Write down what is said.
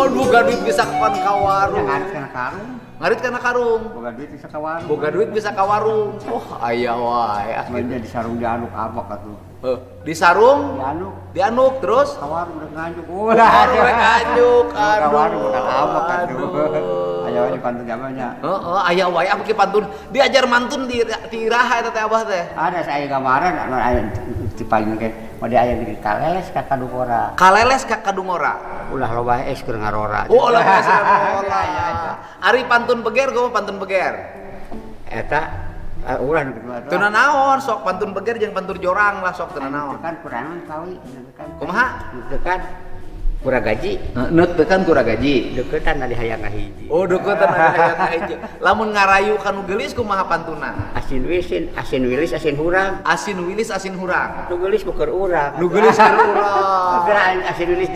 Lamun boga duit bisa kapan ka warung. Ngarit kana karung. Ngarit kana karung. Boga duit bisa ka warung. Boga duit bisa ka warung. Oh, aya wae ah Mainnya gitu. Di sarung dianuk abak atuh. Heuh, di sarung Dianuk dianuk terus ka warung udah nganjuk. Warung rek nganjuk, Ka warung aduh. bukan abak atuh. Aduh. Aya wae pantun zamannya. Heeh, aya wae apa ki pantun diajar mantun di iraha eta teh Abah teh? Ada saya gambaran anu aya di payun ke mode aya di kaleles ka kadungora. Kaleles ka kadungora. Ulah loba es keur ngarora. Oh, ulah es keur ngarora. Ari pantun beger kumaha pantun beger? Eta ulah nu kitu. Teu naon sok pantun beger jeung pantun jorang lah sok teu naon. Kan kurangan kawi kan. Kumaha? Dekan kurang gaji. Neut tekan kurang gaji. Deketan di hayang ngahiji. Oh, deketan ada hayang ngahiji. Lamun ngarayu kanu geulis kumaha pantunna? Asin wisin, asin wilis, asin hurang. Asin wilis asin hurang. Nu geulis buker urang. Nu geulis keur urang. Geura asin wilis.